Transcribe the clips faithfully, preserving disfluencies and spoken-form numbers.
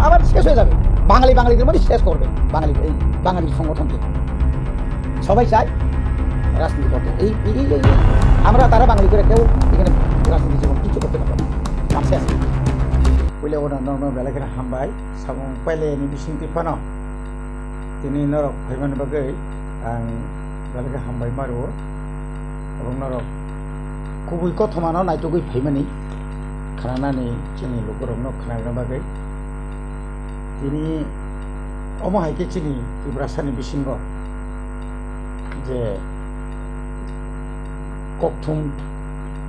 আবার শেষ হয়ে যাবে। বাঙালি বাঙালিদের মধ্যে শেষ করবে বাঙালি, এই বাঙালি সংগঠনকে। সবাই চায় রাজনীতি করতে। এই, এই, এই, এই, এই, আমরা তারা বাঙালি করে কেউ এখানে রাজনীতি জীবন কিছু করতে পারবে না। কাম শেষ। Puila o no, no, no, belai kheno hambai. Samung paileni bisingtwi phano tini norok phaimani bagwi ang belai khe hambai ma rwo. Obo norok kubui kothomano naitugwi phaimani khnanani chini lukurokno khnarwna bagwi. Tini omo hai khe chini Tiprasani bisingo je kokthum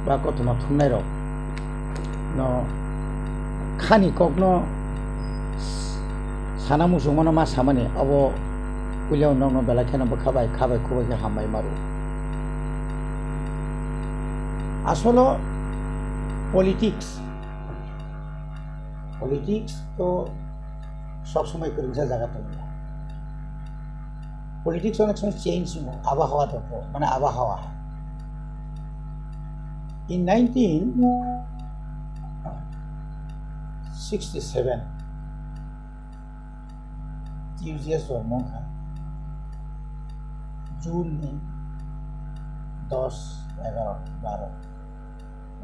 ba kothoma thumnairok no khani kokno sana muchungmano ma samani, abo puila nokno belai kheno bwkha bai kha bai khubui khe hambai ma rwo. Asolo politics, politics to sob somoi kwrwngsa jaga tongo. Politics onek somoi change wngo, abahawa tongkho, mane abahawa. In nineteen sixty-seven, T U G S jormo wngkha June ni dos, egaro, baro,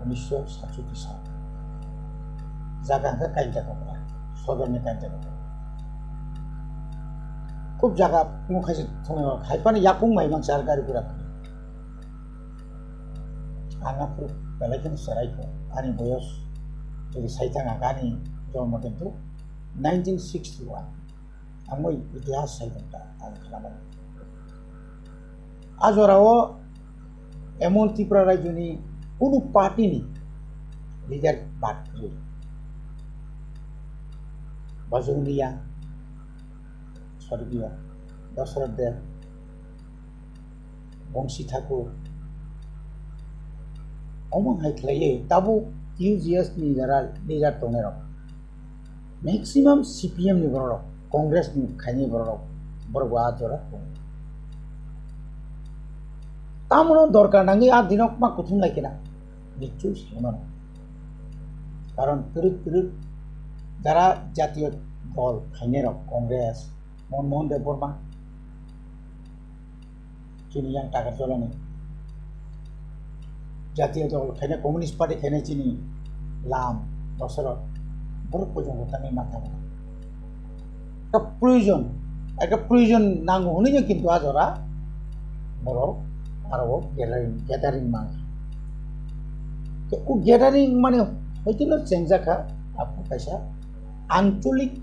unisho satchoti sal. Jaga hwnkha Kainta Kokra, sodorni Kainta Kokra. Khub jaga kunu khaisa thwngrok, hai phano yakung mai mangsa ar gari gura kwrwi. Ang aphuru belai kheno chwraikho, ani boyos jodi sai thang ang ani jormo kintu nineteen sixty-one. Ang bai itihas sai tong ta, ang khnamani. A jorao emon Tripura rajyoni kunu party ni leader bad kwrwi. Bajong Reang, sorgiyo Dasarath Deb, Bongsi Thakur, omo hai khlaiwi tabuk T U G S ni jara leader tongnairok maximum C P M ni bororok, Congress ni khainai bororok, borok bo a jora tongo. Tamono dorkar nangwi a dinok ma kuthum lai kena, nichoi sai mano. Karon twrwk twrwk jara jatiyo dol khainairok, Congress, Manmohan Debbarma, chini yang Takarjolani. Jatiyo dol khainai, Communist Party khainai chini Lam, Dasarath, borok poito bo tangwi ma thangma. Ekta proyojon, ekta proyojon nango hwnwi no kintu a jora borok aro o gathering, gathering mangkha. To o gathering mane hoitino chengjakha, abo kaisa ancholik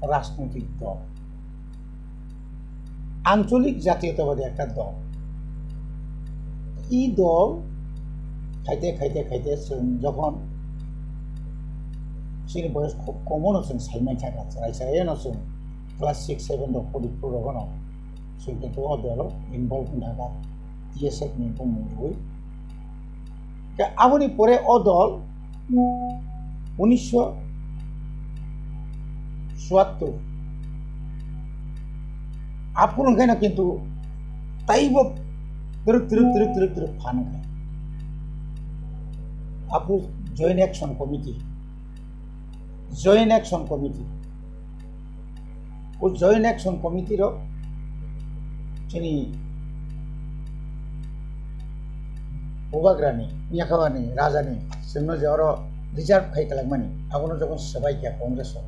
rajnoitik dol. Ancholik jatiyotabadi ekta dol. I dol khaite, khaite, khaite chwng jokhon chini boyos khub komono chwng sai mankha, chwrai chwraino chwng class six, seven rok pori phuru rogono chwng kintu o dolo involve wngkha, T S F ni bumung rwui. Khe aboni pore o dol unisho chuattor. Aphuru wngkhaino kintu taibo twrwk, twrwk, twrwk, twrwk, twrwk phan wngkha. Aphuru Joint Action Committee, Joint Action Committee. O Joint Action Committee rok chini Bubagrani, Yakhabani, Rajani, chwngno je oro reserve khai kwlangmani, abono jokhon swbai kha Congress rok.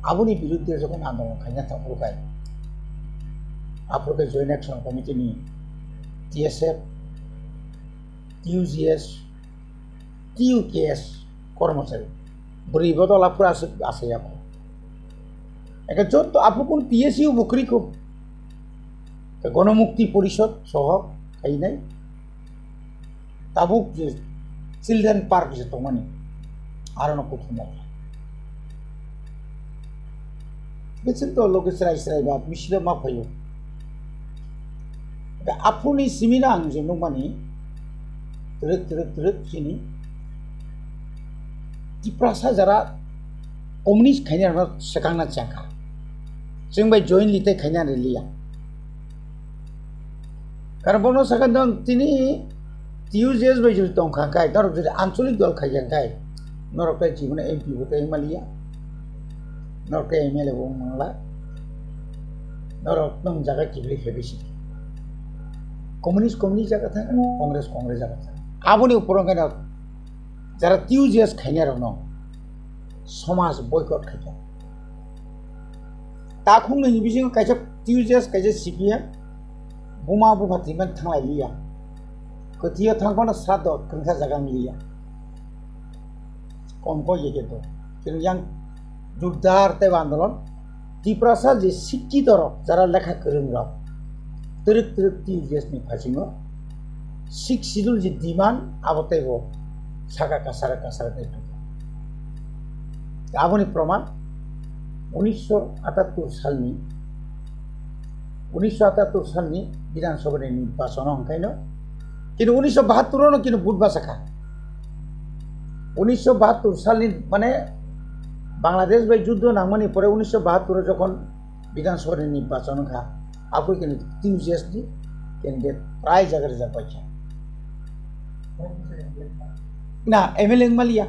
Aboni biruddhe jokhon andolon khaina tongphuru khai, aphuru khe Joint Action Committee ni T S F, T U G S, T U K S kormochari. Bwrwi bodol aphuru aswk asayakho. Eke jotto aphuru kun P S U bo kwrwi kho. Te Gonomukti Porishod soho khainai. Tabuk je Children Park je tongmani, arono kuthumnai. Bichwk to loge chwrai chwrai ba misil ma phaio. Da aphuruni simi no ang je nukmani, twrwk twrwk twrwk chini Tiprasa jara communist khainai rokno swkangna chengkha. Chwng bai jointly tei khaina riliya. Karon bono sakha nang tini T U J S bai jodi tongkha khe, norok jodi ancholik dol khaikha khe, norok tei jibono M P bo tei maliya. Norok tei M L A bo wng mangla. Norok nwng jaga kibri khe bisi. Communist, communist jaga thang, Congress, Congress jaga thang. Aboni upor wngkhe no jara T U J S khainai rokno somaj boycott khaikha. Takhuk nini bisingo kaisa T U J S, kaisa C P M, buma bupha thwimani thanglai liya. Kwthwio thang phano sraddho kwrwngsa jaga wng liya. Kom kok ye khe to. Khe yang jordar tei andolon. Tiprasa je sikkito rok, jara lekha kwrwng rok, twrwk twrwk T U J S ni phasingo Sixth Schedule je demand abo teibo saka kasara kasara tei tongkha. Aboni proman unisho atattur salni, unisho atattur salni Bidhan Sabhani nirbachon o hwnkhaino, kintu unisho bahattur o no kintu vote bachakha. Unisho bahattur salni, mane, Bangladesh bai juddo nangmani pore unisho bahattur o jokhon Bidhan Sabhani nirbachon wngkha, aphuru kintu T U J S ni candidate prai jaga rijak paikha. Na, M L A wngmaliya,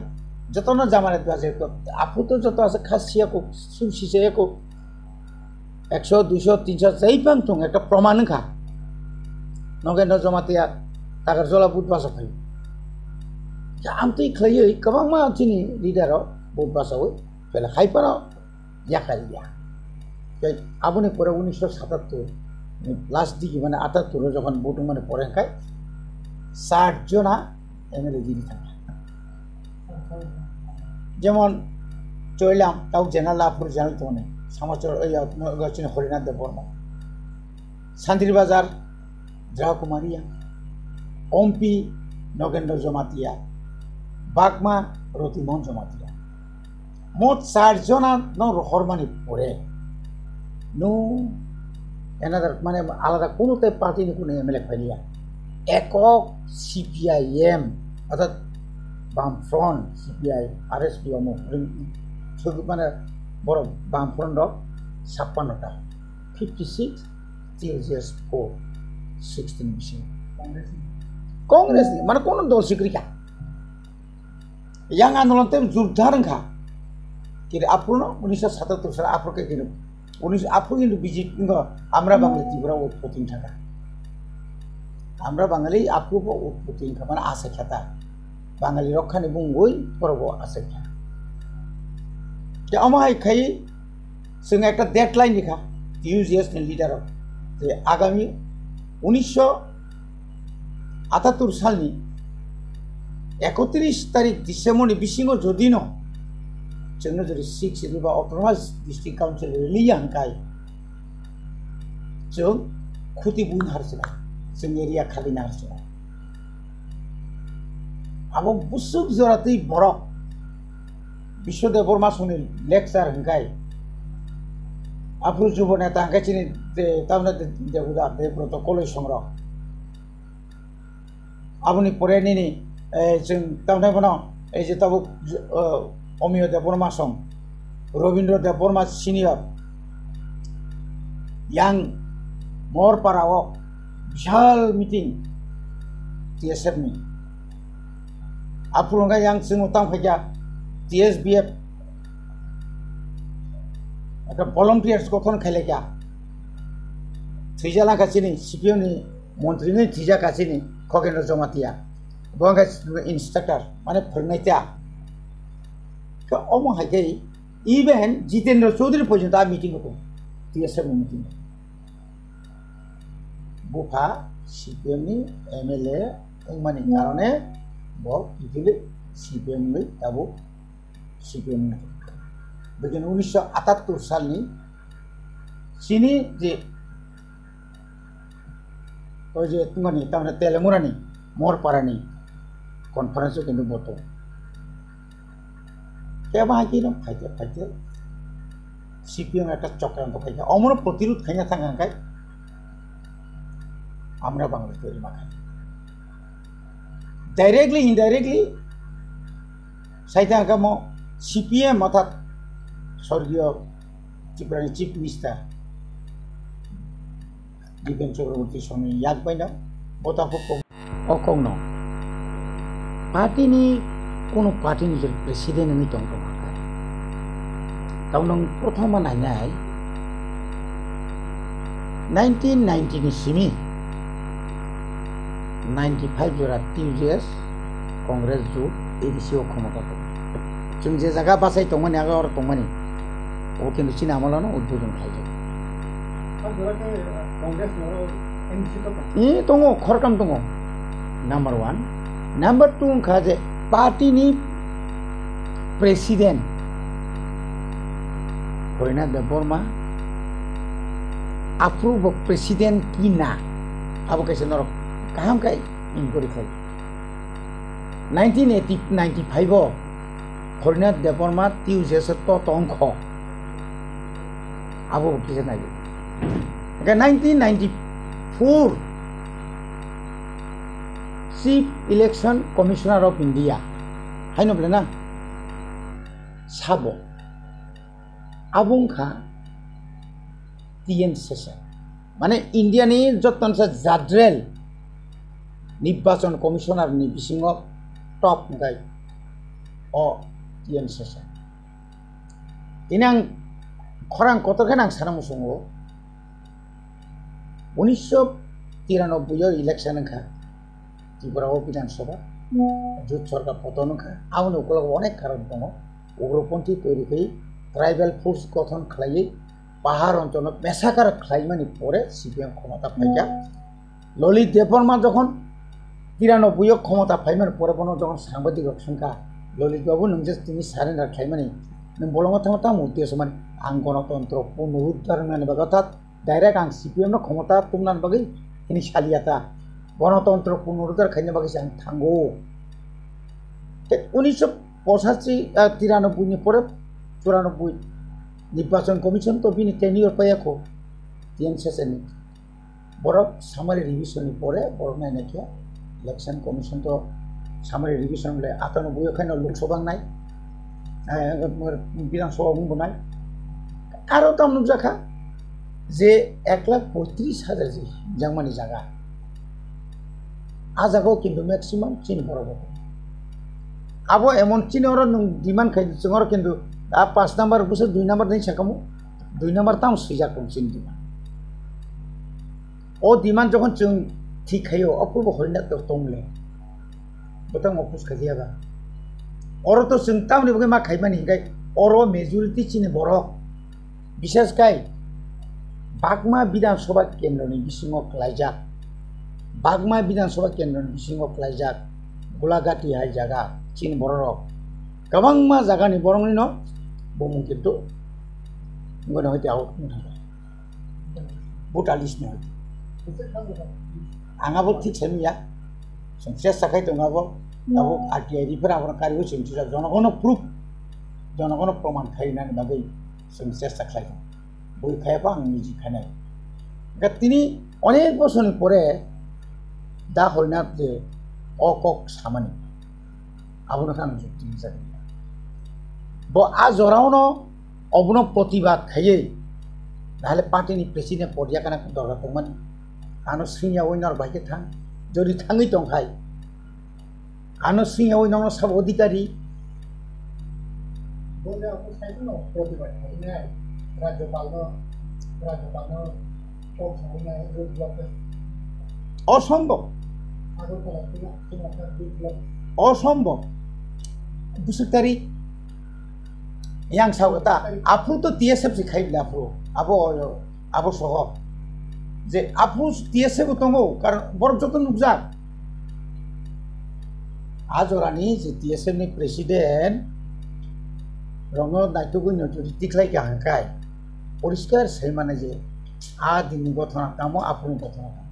jotono jamarat bajai ko, aphuru to joto ase khasiya ko, sumsisaya ko, ekso, duiso, tinso, jai phang thung, ekta proman wngkha. Nogendra Jamatia Takarjola vote bachak phaio. Ya, amtwi khlaiwi kwbangma chini leader rok vote bachawi, belai hai phano yakar ya. Tei aboni pore unisho satattur ni last digi, mane atattur o jokhon vote wngmani pore hwnkhe sat jona M L A jiri thangkha. Jemon Choilam, tau general, aphuru general tongmani, Samachor, oi, oi, chini Horinath Debbarma. Santri Bazar, Drakumariya, Ompi, Nogendra Jamatia, Bagma, Rotimohon Jamatia. Mot char jona no rohormani pore, no another, mane, alada kuno tei party ni kuno M L A phailiya. Ekok C P I M, orthat Bam Front, C P I, R S P omo, mane, borok Bam Front rok chappanno ta, fifty six, T S J S four, sixteen bisingo. Congress ni, mane, kono dol sikri kha. Yang andolon tei jordar wngkha. Kiri aphuru no unisho satattur sal aphuru khe kiri. Unisho aphuru kintu B J P ngo, Amra Bangali Tripura utpoti wngkha. Amra Bangali aphuru bo utpoti wngkha, mane asai kha ta. Bangali rok khani bungwi borok bo asai kha. Tei omo hai khai chwng ekta deadline rikha T U J S ni leader rok. Tei agami unisho atattur salni ekotris tarik December ni bisingo jodi no chwngno jodi six ba Autonomous District Council riliya hwnkhe chwng khuti buina harsinai, chwng area khalina harsinai. Abo bwswk jora twi borok Biswa Debbarma songni lecture hwnkhe, aphuru Jubo Neta hwnkhe chini de-, tamno de-, Debra-, Debrata Koloi songrok. Aboni pore nini, eh, chwng tamno bono, ei je tabuk, eh, Omiyo Debbarma song, Robindra Debbarma senior, yang Morpara o bishal meeting T S F ni. Aphuru wngkha yang chwng tang phaikha T S B F, ekta volunteers gothon khailai kha. Thwija langkha chini C P M ni montri ni thwija kha chini Khogeno Jamatia. Bo wngkha instructor, mane phwrwngnai ta. Khe omo hai khe even Jitendra Chaudhary porjonto a meeting o tongo, T S F ni meeting o. Bupha C P M ni M L A wngmani karone bo totally C P M ni tabuk C P M ni. Begin unisho atattur salni chini je o je tongmani tamni Telemurani Morparani conference o kintu bo tongo. Kebo hai khe no phaite phaite C P M ekta chokranto khaikha. Omono protirod khaina thang hwnkhe Amra Bangali twi rwma kha. Directly, indirectly, sai thang hwnkhe mo C P M orthat sorgiyo Tripurani Chief Minister Bipen Chakraborty songni yak baino bo tabuk kok-, o kokno party ni, kunu party ni je president wngwi tong tong kha. Tamo nwng prothoma nainai nineteen ninety ni simi ninety five jora T U J S Congress jut A D C o khomota tong. Chwng je jaga bachai tongmani, aga oro tongmani, o kintu chini amolono udbodon khaijak. Ni tongo, khoroktham tongo. Number one. Number two wngkha je party ni president Horinath Debbarma, aphuru bo president ki na, abo kaisa norok kaham khe inquiry khlai. Nineteen eighty, ninety five o Horinath Debbarma T U J S o to tongkho. Abo bo kisa nai. Hingke nineteen ninety four Chief Election Commissioner of India, haino bole na? Sabo. Abo wngkha T N Seshan. Mane India ni joto no sa jadrel nirbachon commissioner ni bisingo top hingkai o T N Seshan. Tini ang khorang kotor khe nang sana muchungo, unisho tiranoboi o election wngkha Tripura o Bidhan Sabha, jut sorkar poton wngkha, aboni ukulogo onek karon tongo, ugroponthi toiri khe tribal force gothon khlaiwi pahar oncholo mesakar khlaimani pore C P M khomota phaikha. Lalit Debbarma jokhon tiranoboi o khomota phaimani pore bono jokhon sangbadik rok swngkha, "Lalit babu, nwng je tini surrender khlaimani, nwng bolongo thangma tamo uddesho mani?" "Ang gonotontro punoruddhar wngnani bagwi orthat direct ang C P M no khomota tubunani bagwi hini saliya ta. Gonotontro punoruddhar khaina bagwi se ang thango." Tei unisho pochashi, ah, tiranoboi ni pore churanoboi Nirbachon Commission to bini tenure paiya kho, T N Seshan ni. Borok summary revision ni pore borok nainai khe Election Commission to summary revision le atanoboi khaino Lok Sabha wngnai, eh, Bidhan Sabha wng bo nai. Aro tam nukjakha je ek lakh poitris hajar je jangmani jaga. A jaga o kintu maximum chini borok bo. Abo emon chini oro nwng demand khai chwng oro kintu a paanch number busa dui number ni sakamo, dui number tamo swijak tong chini demand. O demand jokhon chwng thik khaio, o purbo Horinath to tong le. Bwtang oppose khailiya ba. Oro to chwng tamoni bagwi ma khaimani hinkhe oro majority chini borok. Bishes khai Bagma Bidhan Sabha kendroni bisingo khlaijak. Bagma Bidhan Sabha kendroni bisingo khlaijak. Gulagati hai jaga chini bororok. Kwbangma jagani boroknwino bumung kintu wngkha hoite abo wngkha. Voter list ni hoite. Ang abo thik sai manya. Chwng chesta khai tongo abo. Abo R T I refer abono kariwi chwng sijak jonogono proof, jonogono proman khainani bagwi chwng chesta khlai tongo. Bui khaiya pha ang niji khainai. Hwnkhe tini onek bosorni pore da Horinath je o kok samani. Abono khe ang jukti rijak. Bo a joraono obono protibad khaiwi, nahale party ni president pod yakana dorkar tongmani. Ano swngyawi norok bai khe thang, jodi thangwi tongkhai. Ano swngyawi nono sabo odhikari. Bo je ako sai no protibad khainai, rajyopal no, rajyopal no. Osombok. Osombok. Bwswk tari. Yang sao ta. Aphuru to T S F si khai bwle aphuru. Abo, abo soho. Je aphuru T S F bo tongo. Karon borok joto nukjak. A jorani je T S F ni president rokno naitugwi no jodi tikhlai kha hwnkhai. Poriskar sai mano je a dinni gothona tamo, aphuruni gothona tamo.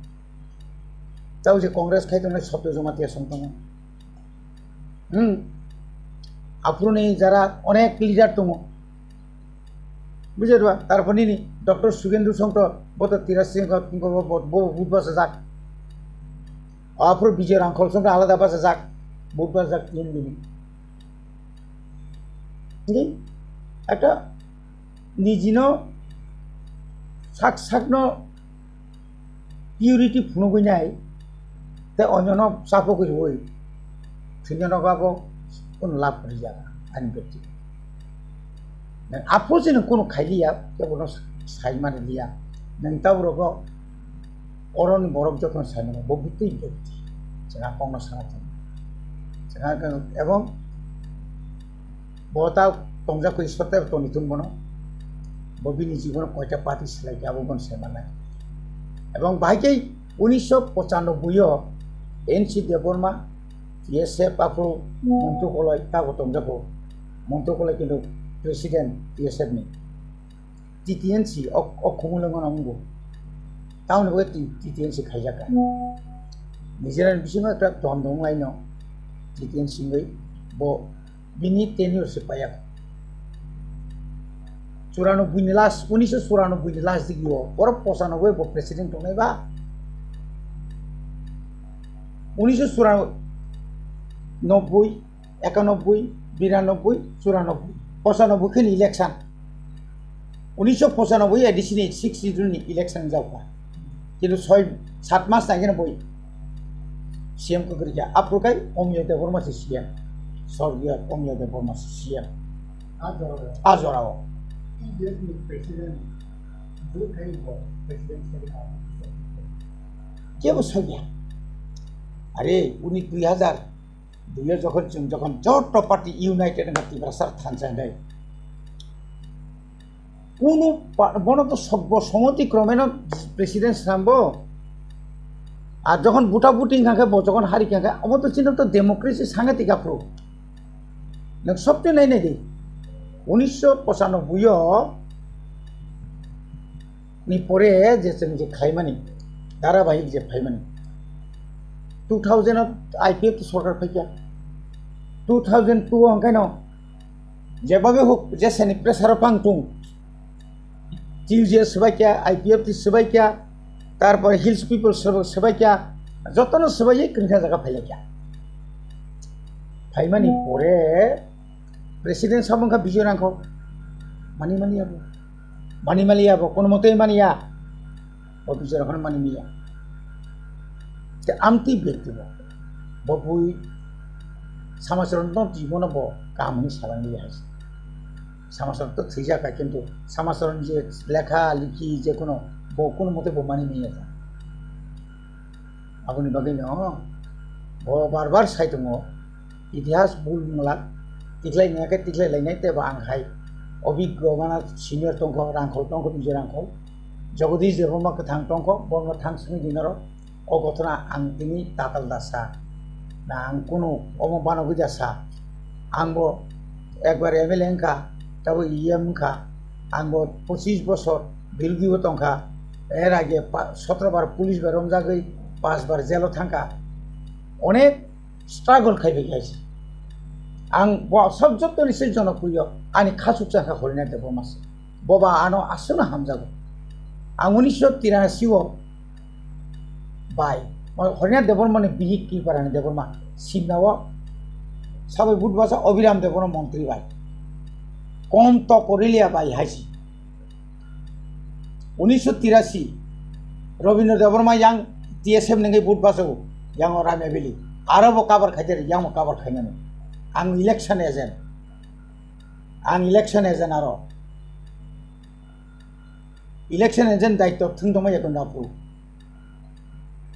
Tao je Congress khai tongnai Satya Jamatia song tongo. Hmm. Aphuruni jara onek leader tongo. Bujhe ba? Tarpor nini Doctor Sugendu song to bo to Tirasing ko bo bo bo bo budba sajak. Aphuru Bijoy Rangkhol song to alada ba sajak. Budba sajak tin dini. Ini ekta nijino sak sakno purity phunugwi nai, tei onyono chapugwi rwui thwinani nogo abo kunu lab kwrwi ya ani byakti. Aphuru se nwng kunu khailiya, kebono saimani liya. Nwng tabuk rogo oroni borok jotono saimano, bo bwtwi byakti. Chwng a kokno sana thang. Chwng a khe, ebong bo ta tongjak koi Ishwar ta toni thung bono. Bo bini jibono koita party swlai khe abo bono saimanai. Ebong bahai khe unisho pochanoboi o N C Debbarma T S F aphuru Montu Koloi tago tongjago. Montu Koloi kintu president T S F ni. T T N C o, o khumulwng no wngbo. Tamoni bagwi T-, T T N C khaijak kha. Nijera ni bisingo ekta dondon wnglaino. T T N C wngwi bo bini tenure se paiya. Churano buini last, unisho churano buini last digi o. Borok pochanoboi bo president tongnai ba. Unisho churano nobboi, ekanoboi, biranoboi, churanobboi, pochanoboi khe ni election. Unisho pochanoboi A D C ni six June ni election jaukha. Kintu soi sat mas nai khe boi C M kwrwi kha. Aphuru khai Omiyo Debbarma se C M. Sorgiyo Omiyo Debbarma se C M. A jorao. A jorao. T D F ni president, Juthai bo president se kha. Kebo saiya. Are, uni dui hazar dui o jokhon chwng jokhon joto party united wngkha Tiprasa thansa hinwi. Kunu pa-, bono to sobbo somoti kromeno president swnambo. Ar jokhon buta buti wngkha khe bo jokhon hari kha khe obo to chini to democracy sangatik aphuru. Nwng sobti nai nai di. Unisho pochanoboi o ni pore je chwng je khlaimani, dharabahik je phaimani, two thousand o I P F T sorkar phaikha, two thousand two o hwnkhaino jebabe huk jeseni pressure o pang tung, T U J swbaikha, I P F T swbaikha, tarpore Hills People swbaikha, jotono swbaiwi kwrwngkha jaga phailaikha. Phaimani pore President sabo wngkha Bijoy Rangkhol. Mani mani abo. Mani mali abo, kono mote mani ya. O Bijoy Rangkhol mani mia. Te amtwi byakti bo. Bo bui samachron no twi bono bo kaham hwnwi salang liya hai. Samachron to thwijak hai, kintu samachron je lekha likhi je kono bo kono mote bo mani mia ta. Aboni bagwi no bo bar bar sai tongo, itihas bul wngla, tiklai nai khe tiklai lainai, tei bo ang hai obiggo mana senior tongkho, Rangkhol tongkho, Bijoy Rangkhol, Jagadish Debbarma kwthang tongkho, bono thang simi dinaro o gotona ang tini tatal da sa, na ang kunu omo banogwi da sa, ang bo ekbar M L A wngkha, tabo E M wngkha, ang bo pochis bosor birudibo tongkha, er age pa-, sotro bar police bai romjagwi, pas bar jail o thangkha, onek struggle khai bai khaisi. Ang bo sab jotoni se jonopriyo ani khasuk chakha Horina Debbarma se. Boba ano aswkno hamjago. Ang unisho tirasi o bai, Horina Debbarma ni bihik Kiparani Debbarma simna o sabai budbasa Obiram Debbarma montri bai. Kom to korilia bai haisi. Unisho tirasi, Robindra Debbarma yang T S F nengwi vote bachago, yang o Ramya Valley. Aro bo cover khaijak, yang bo cover khainani. Ang election agent. Ang election agent aro. Election agent daityo thwng tongma yakun dapu.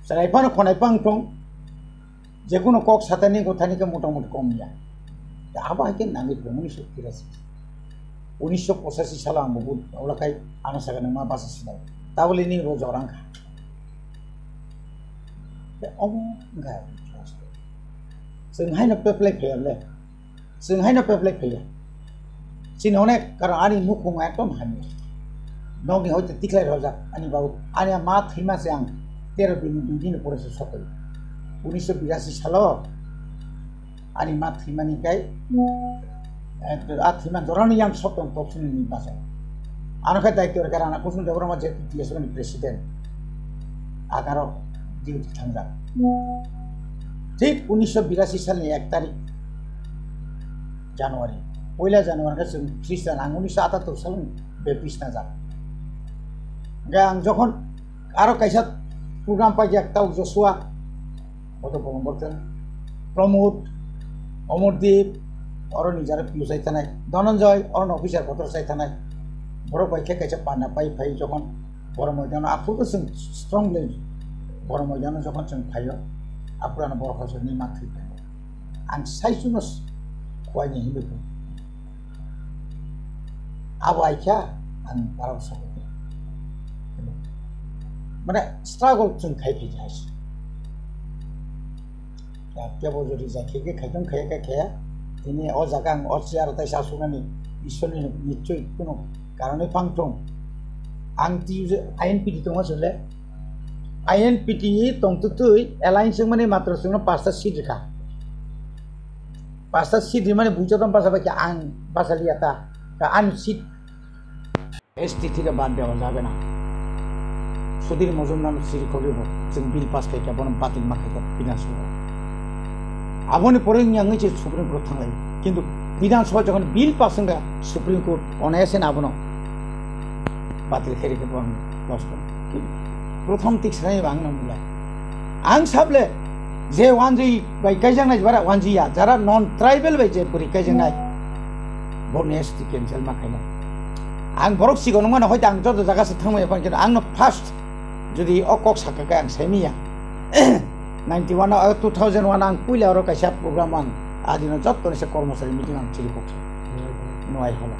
Chwrai phano khonai pang tong. Jekunu kok satani gotani khe motamuti kom ya. Da abo hai khe nangwi phai unisho tirasi. Unisho pochasi salo ang bo bud ola khai ano saka nangma basa sinai. Tabole ni bo jorang kha. Da omo wngkha. Chwng haino peplai phai le. Chwng haino peplai phaiya. Chini onek karon ani nukhung ekdom hamya. Nokni hoite tiklai rojak ani babu. Ani a ma thwima se ang tero din dui din pore se sokoi. Unisho birasi salo ani ma thwimani kai, eh, a thwima jorani yang sotong topsuni ni basa. Ano khe daityo rwkha Rana Kusum Debbarma je T S F ni president. Agaro duty thangjak. Thik unisho birasi salni ek tarik January. Poila January khe chwng Christian, ang unisho atattor salni Baptist najak. Hingkhe ang jokhon aro kaisa program paijak tau Joshua, boto Pramod, Pramod, Omordeep, Oro ni jara P O sai thanai, Dhananjay, oro no officer kotor sai thanai. Borok bai khe kaisa panda pai phai jokhon Boro Moidano aphuru chwng strongly Boro Moidano jokhon chwng phaio, aphuru ano borok hai ni ma thwi phai. Ang sai chuno khuai ni hinwi phai. Abo ai kha ang parao sokoi. Mane struggle chwng khai phai jai. Kebo jodi jai khe khe khaitong khaya khe khaya. Tini o jaga ang o chair tai sa sunani Ishwar ni nichoi kuno karon ni pang tong. Ang ti je I N P T tong asole. I N P T tong tu tui alliance mani matro sungno pasta seat rikha. Pasta seat rimani bujo tong pasa bakhe ang pasa liya ta. Ka ang seat S T thika bad dewa jabe na. Sudhir Majumdar siri khogwi bo chwng bill pass khai kha, bono batil ma khai kha Bidhan Sabha. Aboni pore wngya wngwi se Supreme Court thanglai. Kintu Bidhan Sabha jokhon bill pass wngkha, Supreme Court onayase abono batil khai rikha, bono lost. Prothom tik sanai ba ang nang bulai. Ang sable je wanjwi bai kaijaknai bara wanjwi ya, jara non tribal bai je bwrwi kaijaknai, borni S T cancel ma khainai. Ang borok sikon wngmano hoite ang joto jaga se thangmaya, kintu ang no first jodi o kok sakha khe ang saimaya. Ninety one o, two thousand one ang puila oro kaisa program ang adino joto ni se kormosari meeting ang chiri kok. Nuai holo.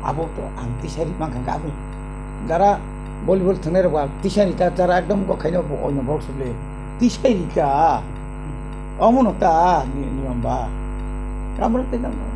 Abo to ang tisari mankha khe aboni. Jara volleyball thwngnai rok ba tisari ta jara ekdom gokhaino bo oino borok sule. Tisari ta. Omono ta ni-, niyom ba. Kamro te nang.